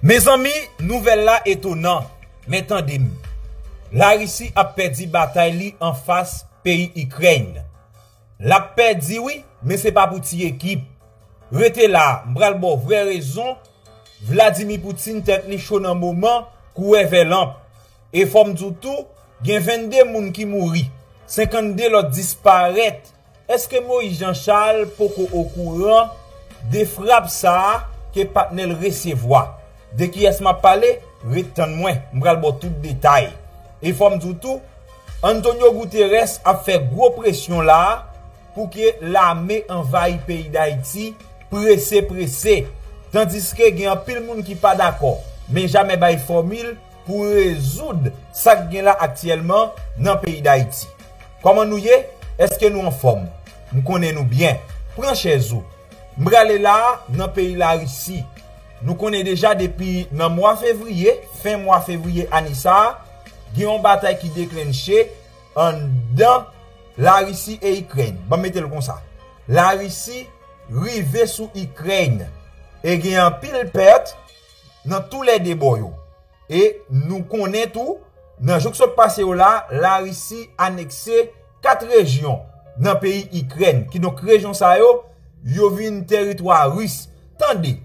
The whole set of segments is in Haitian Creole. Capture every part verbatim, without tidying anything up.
Mezanmi, nouvèl la etonan, men tande m. Larisi ap pèdi batay li anfas peyi Ikrèn. L ap pèdi wi, men se pa pou ti ekip. Rete la, m pral ba w vrè rezon. Vladimir Putin tèt li cho nan moman, kouwè vè lanp. E fò m di w tou, gen vennde moun ki mouri, senkannde lòt disparèt. Èske Moïse Jean Charles poko okouran de frap sa a ke patnè l resevwa? De kiyès m ap pale? Ret tann mwen, m pral ba w tout detay. E fò m di w tou, Antonio Guterres ap fè gwo presyon la a pou ke lame anvayi peyi Dayiti prese prese. Tandiske gen anpil moun ki pa dakò, men jamè bay fòmil pou rezoud sa k gen la aktyèlman nan peyi Dayiti. Kòman nou ye? Èske nou anfòm? M konnen nou byen. Pran chèz ou. M prale la a nan peyi Larisi. Nou konnen deja depi nan mwa fevriye, fen mwa fevriye ane sa a, gen yon batay ki deklenche anndan Larisi e Ikrèn. Ban m mete l konsa. Larisi rive sou Ikrèn e gen anpil pèt nan toulède bò yo. E nou konnen tou, nan jou k sot pase yo la, Larisi anekse kat rejyon nan peyi Ikrèn. Kidonk, rejyon sa yo, yo vin tèritwa ris. Tande,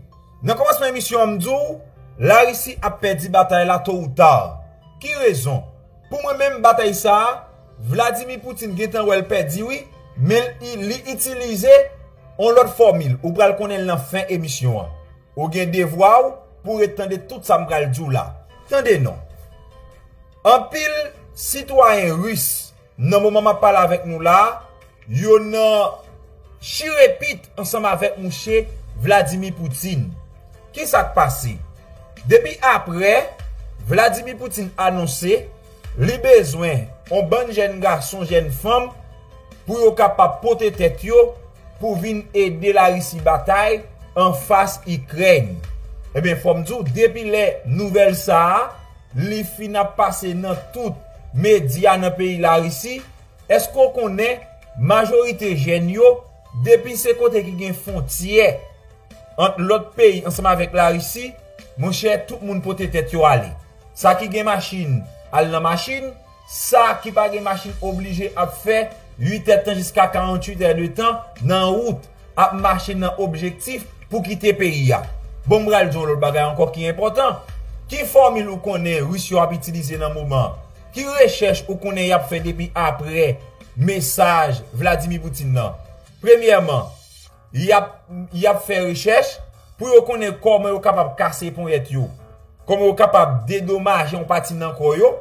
nan kòmansman emisyon an, m di w, Larisi ap pèdi batay la to ou ta. Ki rezon? Pou mwen menm, batay sa a, Vladimir Putin gentan wè l pèdi wi, men li, li itilize yon lòt fòmil, ou pral konnen l nan fen emisyon an. Ou gen devwa w pou w ret tande tout sa m pral di w la. Tande non. Anpil sitwayen ris, nan moman m ap pale avèk nou la, yo nan chire pit ansanm avèk mouche Vladimir Putin. Ki sa k pase? Depi apre Vladimir Putin anonse li bezwen yon bann jèn gason, jèn fanm pou yo kapab pote tèt yo pou vin ede Larisi batay anfas Ikrèn. Ebyen, fò m di w, depi lè nouvèl sa a, li fin ap pase nan tout medya nan peyi Larisi, èske w konnen majorite jèn yo, depi se kote ki gen fwontyè ant lòt peyi ansanm avèk Larisi, monchè, tout moun pote tèt yo ale. Sa ki gen machin, al nan machin, sa ki pa gen machin oblije ap fè uit èdtan jiska karanntuit èdtan nan wout, ap mache nan objektif pou kite peyi a. Bon, m pral di w yon lòt bagay ankò ki enpòtan. Ki fòmil ou konnen Ris yo ap itilize nan moman an? Ki rechèch ou konnen y ap fè depi apre mesaj Vladimir Putin nan? Premyèman, y ap, y ap fè rechèch pou yo konnen kòman yo kapab kase ponyèt yo, kòman yo kapab dedomaje yon pati nan kò yo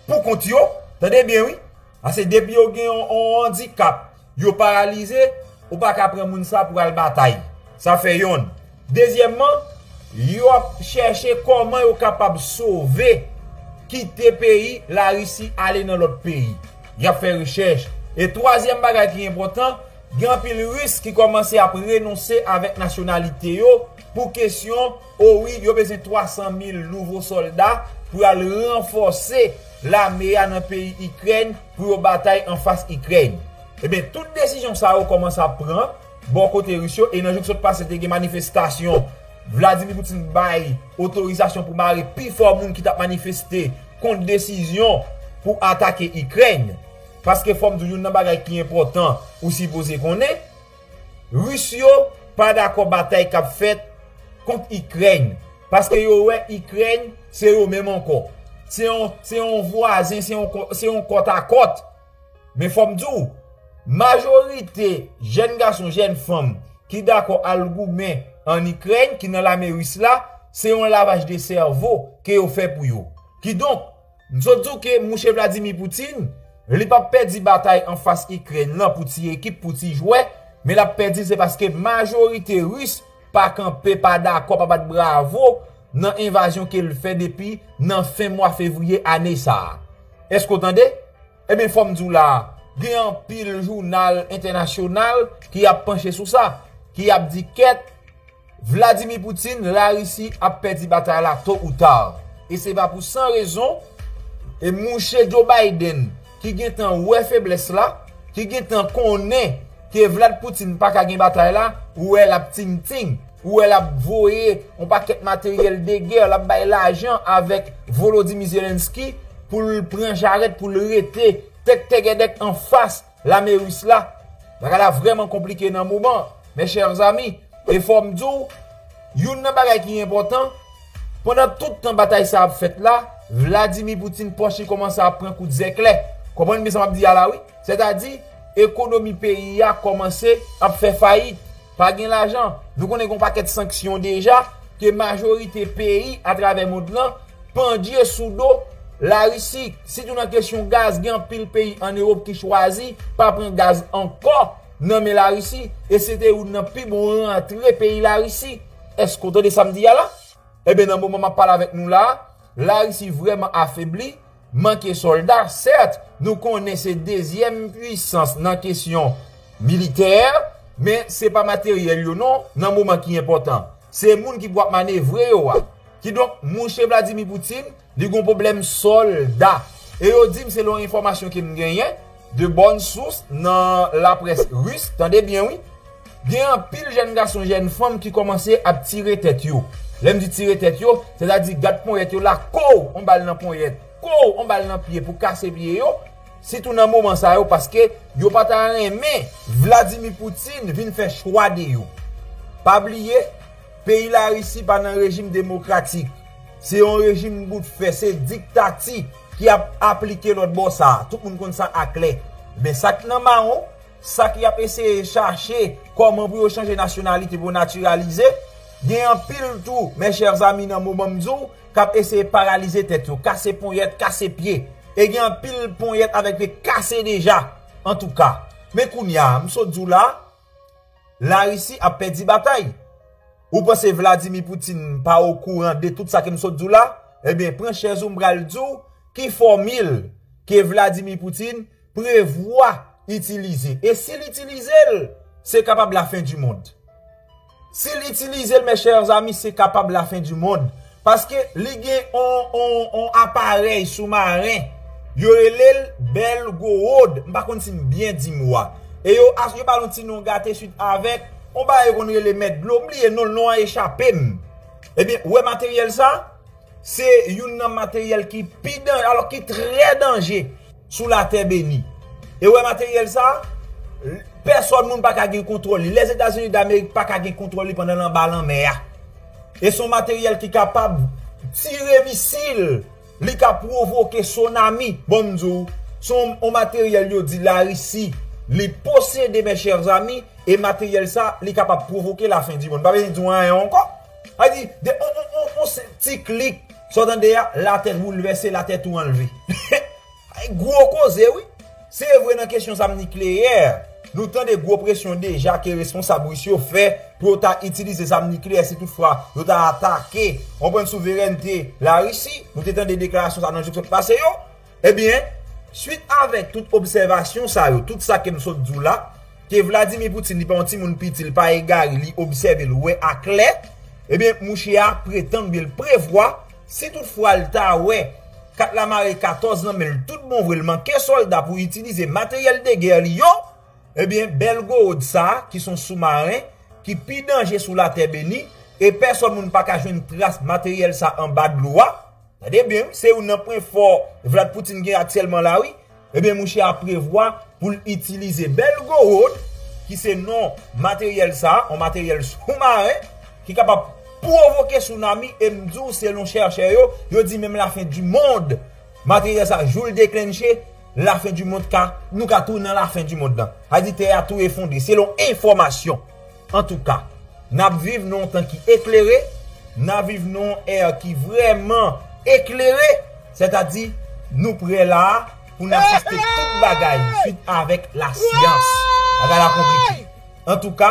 pou kont yo. Tande byen wi, paske depi yo gen yon, yon andikap, yo paralize, ou pa ka pran moun sa pou al batay. Sa fè yonn. Dezyèmman, yo ap chèche kòman yo kapab sove, kite peyi Larisi, ale nan lòt peyi. Y ap fè rechèch. E twazyèm bagay ki enpòtan, gen anpil Ris ki kòmanse ap renonse avèk nasyonalite yo pou kesyon, o wi, yo bezwen twa san mil nouvo sòlda pou al ranfòse lame a nan peyi Ikrèn pou yo batay anfas Ikrèn. Ebyen, tout desizyon sa yo kòmanse ap pran bò kote Ris yo, e nan jou k sot pase, te gen manifestasyon. Vladimir Putin bay otorizasyon pou mare pi fò moun ki t ap manifeste kont desizyon pou atake Ikrèn. Paske fò m di w, youn nan bagay ki enpòtan ou sipoze konnen, Ris yo pa dakò batay k ap fèt kont Ikrèn. Paske yo wè Ikrèn se yo menm ankò. Se yon, se yon vwazen, se yon kò-, se yon kòtakòt. Men fò m di w, majorite jèn gason, jèn fanm ki dakò al goumen ann Ikrèn, ki nan lame ris la, se yon lavaj de sèvo ke yo fè pou yo. Kidonk, m sot di w ke mouche Vladimir Putin, li p ap pèdi batay anfas Ikrèn lan pou ti ekip, pou ti jwè, men l ap pèdi l se paske majorite Ris pa kanpe, pa dakò, pa bat bravo nan envazyon ke l fè depi nan fen mwa fevriye ane sa a. Èske w tande? Ebyen, fò m di w la, gen anpil jounal entènasyonal ki ap panche sou sa, ki ap di kèt, Vladimir Putin, Larisi ap pèdi batay la to ou ta. E se pa pou san rezon, e mouche Joe Biden, ki gentan wè feblès la, ki gentan konnen ke Vlad Putin pa ka gen batay la, ou wè l ap ting-ting. ou wè l ap voye yon pakèt materyèl de gè, l ap bay lajan avèk Volodymyr Zelensky pou l pran jarèt, pou l rete tèk tègèdèk anfas lame ris la. Bagay la vrèman konplike nan moman, mes chers amis. E fò m di w, youn nan bagay ki enpòtan, pandan tout tan batay sa ap fèt la, Vladimir Putin pòch li kòmanse ap pran kout zèklè. Konprann byen sa m ap di a la, wi. Sètadi, ekonomi peyi a kòmanse ap fè fayit. Pa gen lajan. Nou konnen gen yon pakèt sanksyon deja ke majorite peyi atravè mond lan pandye sou do Larisi. Sitou nan kesyon gaz, gen anpil peyi ann Ewòp ki chwazi pa pran gaz ankò nan men Larisi, e se te youn nan pi bon rantre peyi Larisi. Èske w tande sa m di a la? Ebyen, nan moman m ap pale avèk nou la, Larisi vrèman afebli, manke sòlda. Sèt, nou konnen se dezyèm pwisans nan kesyon militè, men se pa materyèl yo non, nan moman ki enpòtan. Se moun ki pou ap manevre yo a. Kidonk, mouche Vladimir Putin, li gon pwoblèm sòlda. E yo di m, selon enfòmasyon ke m genyen, de bòn sous nan laprès ris, tande byen wi, gen anpil jèn gason, jèn fanm ki kòmanse ap tire tèt yo. Lè m di tire tèt yo, sètadi gad ponyèt yo la, kow, on bal nan ponyèt, kow, on bal nan pye pou kase pye yo, sitou nan moman sa yo, paske yo pa ta renmen Vladimir Putin vin fè chwa de yo. Pa bliye, peyi Larisi pa nan rejim demokratik. Se yon rejim boutfè, se diktati ki ap aplike lòt bò sa a. Tout moun konn sa aklè. Men sa k nan mawon, sa ki ap eseye chache kòman pou yo chanje nasyonalite pou yo natiralize, gen anpil tou, mes chers amis, nan moman m di w, k ap eseye paralize tèt yo, kase ponyèt, kase pye. E gen anpil ponyèt avèk pye kase deja, antouka. Men kounye a, m sot di w la, Larisi ap pèdi batay. Ou panse Vladimir Putin pa okouran de tout sa ke m sot di w la? Ebyen, pran chèz ou, m pral di w ki fòmil ke Vladimir Putin prevwa itilize. E si l itilize l, se kapab la fin du monde. Si l itilize l, mes chers amis, se kapab la fin du monde. Paske li gen on, on, on aparèy soumaren. Yo rele l Belgorod. M pa konn si m byen di mo a. E yo, as-, yo ba l yon ti non gate swit avèk on bagay yo konn rele mèt dlo. M bliye non l, non an echape m. Ebyen, ou wè materyèl sa? Se youn nan materyèl ki pi dan-, alò ki trè danje sou latè beni. E ou wè materyèl sa? Pèsòn moun pa ka gen kontwòl li. Lèzetazini Damerik pa ka gen kontwòl li pandan l anba lanmè a. E se yon materyèl ki kapab tire misil. Li ka pwovoke sonami. Bon, m di w, se yon, yon materyèl yo di Larisi li posede, mes chers amis, e materyèl sa, li kapab pwovoke la fin du monde. Pa bezwen di w anyen ankò. Sa di, de, on, on, on, on senp ti klik, sa w tande a, latè boulvèse, latè tou anlve. Gwo koze, wi. Se vre nan kesyon zam nikleyè, nou tande gwo presyon deja ke responsab ris yo fè pou yo ta itilize zam nikleyè si toutfwa yo ta atake, konprann, souverènte Larisi. Nou te tande deklarasyon sa nan jou k sot pase yo. Ebyen, swit avèk tout obsèvasyon sa yo, tout sa ke m sot di w la, ke Vladimir Putin, li pa yon timoun piti, li pa egare, li obsève, l wè aklè, ebyen, mouche a pretann oubyen l prevwa, si toutfwa l ta wè kat la mare katòz nan men l, tout bon vre, l manke sòlda pou itilize materyèl de gè li yo, ebyen, Belgorod sa a, ki se yon soumaren, ki pi danje sou latè beni, e pèsòn moun pa ka jwenn tras materyèl sa anba dlo a, tande byen, wi, se youn nan pwen fò Vlad Putin gen aktyèlman la, wi. Ebyen, mouche a prevwa pou l itilize Belgorod, ki se non materyèl sa a, yon materyèl soumaren, ki kapab pwovoke sounami, e m di w, selon chèchè yo, yo di menm la fin du monde, materyèl sa a, jou l deklenche, la fin du monde ka, nou ka tou nan la fin du monde lan. Sa di tè a tou efondre, selon enfòmasyon. Antouka, n ap viv nan yon tan ki eklere, n ap viv nan yon è ki vrèman eklere, sètadi nou prè la a pou n asiste tout bagay swit avèk lasyans. Bagay la konplike. Antouka,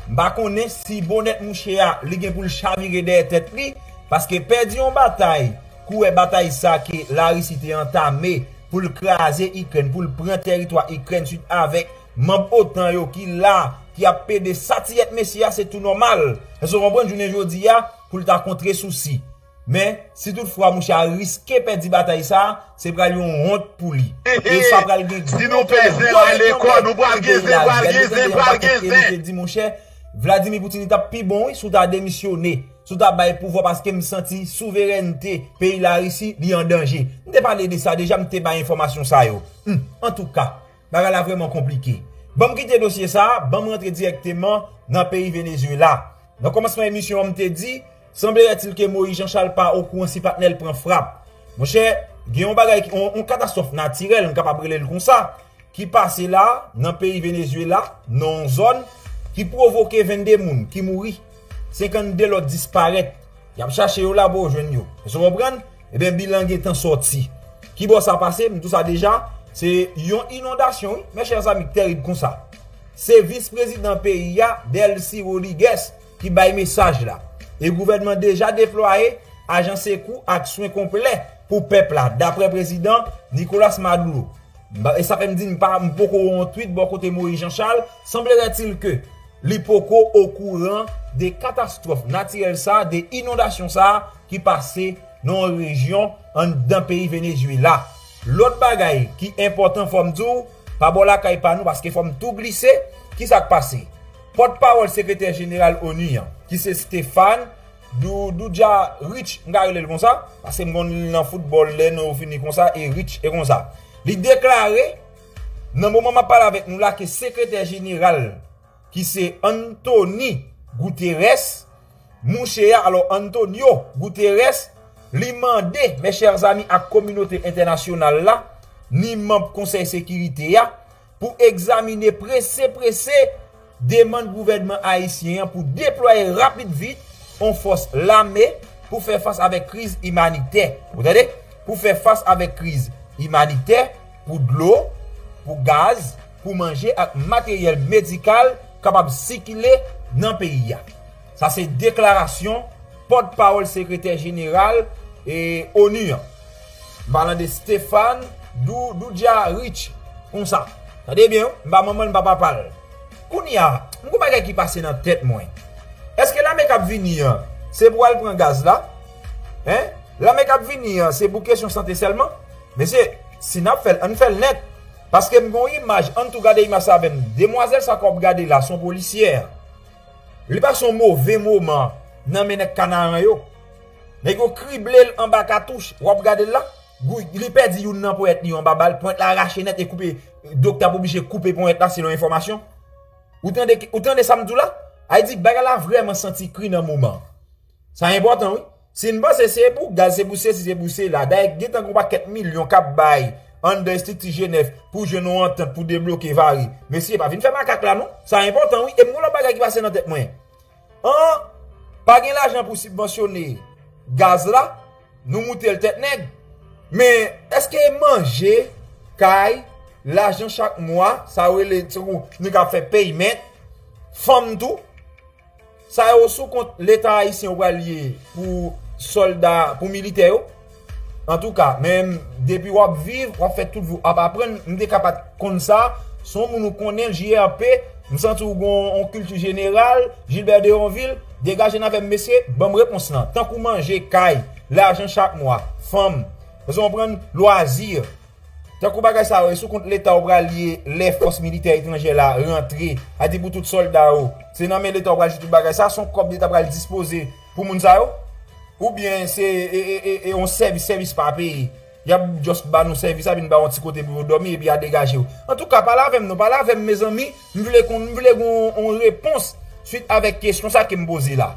m pa konnen si bonèt mouche a, li gen pou l chavire dèyè tèt li, paske pèdi yon batay, kouwè batay sa ke Larisi te antame pou l kraze Ikrèn, pou l pran tèritwa Ikrèn swit avèk manm otan yo ki la, ki ap pede satiyèt mesye a, se tou nòmal. Èske w konprann jounen jodi a, pou l ta kontre sousi. Men, si toutfwa mouche a riske pèdi batay sa a, se pral yon wont pou li. E sa pral gen gwo, gwo retanbleman pou peyi la. Gade, tande yon pakèt ke misye di, monchè, Vladimir Putin, li t ap pi bon, wi, si w ta demisyone, si w ta bay pouvwa, paske m santi souverènte peyi Larisi, li an danje. M te pale de sa deja, m te bay enfòmasyon sa yo. Hmm, antouka, bagay la vrèman konplike. Ban m kite dosye sa a, ban m rantre dirèkteman nan peyi Venezuela. Nan kòmansman emisyon an, m te di, semblerait-il que Moïse Jean Charles pa okouran si patnè l pran frap. Monchè, gen yon bagay, ki- yon, yon katastwòf natirèl, m kapab rele l konsa, ki pase la, nan peyi Venezuela, nan yon zòn, ki pwovoke vennde moun ki mouri, senkannde lòt disparèt. Y ap chache yo la pou yo jwenn yo. Èske w konprann? Ebyen, bilan gentan sòti. Ki bò sa pase? M di w sa deja, se yon inondasyon, wi, mes chers amis, ki tèrib konsa. Se vis prezidan peyi a, Delcy Rodriguez, ki bay mesaj la. E gouvènman deja deplwaye ajan sekou ak swen konplè pou pèp la, daprè prezidan Nicolas Maduro. Ba- E sa fè m di m pa m poko wè yon tweet bò kote Moïse Jean Charles, semblerait-il que li poko okouran de katastwòf natirèl sa, de inondasyon sa ki pase nan yon rejyon anndan peyi Venezuela. Lòt bagay ki enpòtan fò m di w, pa bò lakay pa nou, paske fò m tou glise, ki sa k pase? Pòtpawòl sekretè jeneral onu an, ki se Stéphane Du- Dujarric, m ka rele l konsa, paske m konn li nan foutbòl, lè nou fini konsa, e Rich e konsa. Li deklare, nan moman m ap pale avèk nou la, ke sekretè jeneral, ki se Anthony Guterres, mouche a, alò, Antonio Guterres, li mande, mes chers amis, ak kominote entènasyonal la, ni manm Konsèy Sekirite a, pou egzamine prese prese demann gouvènman ayisyen an pou deplwaye rapid vit yon fòs lame pou fè fas avèk kriz imanitè. Ou tande? Pou fè fas avèk kriz imanitè, pou dlo, pou gaz, pou manje ak materyèl medikal kapab sikile nan peyi a. Sa se deklarasyon pòtpawòl sekretè jeneral e onu an. M pale de Stéphane Du- Dujarric konsa. Tande byen, wi, m pa manman l, m pa papa l. Kounye a, m gon bagay ki pase nan tèt mwen. Èske lame k ap vini an, se pou al pran gaz la? Hein? Lame k ap vini an, se pou kesyon sante sèlman? Mesye, si n ap fè l, ann fè l nèt. Paske m gon imaj, ann tou gade imaj sa avè m. Demwazèl sa k w ap gade la, se yon polisyè. Li pase yon move moman nan men nèg Kanaran yo. Nèg yo krible l anba katouch, w ap gade l la. Gou- Li pèdi youn nan ponyèt li yo anba bal, ponyèt la rache nèt e koupe, doktè ap oblije koupe ponyèt la selon enfòmasyon. Ou tande, ou tande sa m di w la? Ay di bagay la vrèman santi kri nan moman. Sa enpòtan, wi. Si n panse se pou gaz, se pou sesi, se pou sela, dayè gentan gon pakèt milyon k ap bay anndan estrikti G nèf pou jwenn yon antant pou debloke vare. Mesye, pa vin fè makak la non. Sa enpòtan, wi. E m gon lòt bagay ki pase nan tèt mwen. An, pa gen lajan pou sibvansyone gaz la, nou moute l tèt nèg. Men, èske manje, kay, lajan chak mwa, sa yo rele, tankou nou ka fè payment, fanm tou, sa yo sou kont Leta ayisyen ou pral ye pou sòlda, pou militè yo? Antouka, men depi w ap viv, w ap fè tout vi w ap aprann, m te ka pa t konn sa. Se yon moun ou konnen, J R P, m santi w gon yon kilti jeneral, Gilbert Deronville, degaje n avè m mesye, ban m repons lan. Tankou manje, kay, lajan chak mwa, fanm, èske w konprann, lwazi. Tankou bagay sa yo, e sou kont Leta ou pral ye lè fòs militè etranjè la rantre, a di pou tout sòlda yo, se nan men Leta ou pral jete tout bagay sa, se yon kòb Leta pral dispoze pou moun sa yo? Oubyen se e, e, e, e yon sèvis, sèvis pa peye? Y ap just ba nou sèvis la, vin ba yon ti kote pou yo dòmi, epi y a degaje yo. Antouka, pale avè m non, pale avè m, mezanmi. M vle konn, m vle gon yon repons swit avèk kesyon sa ke m poze la.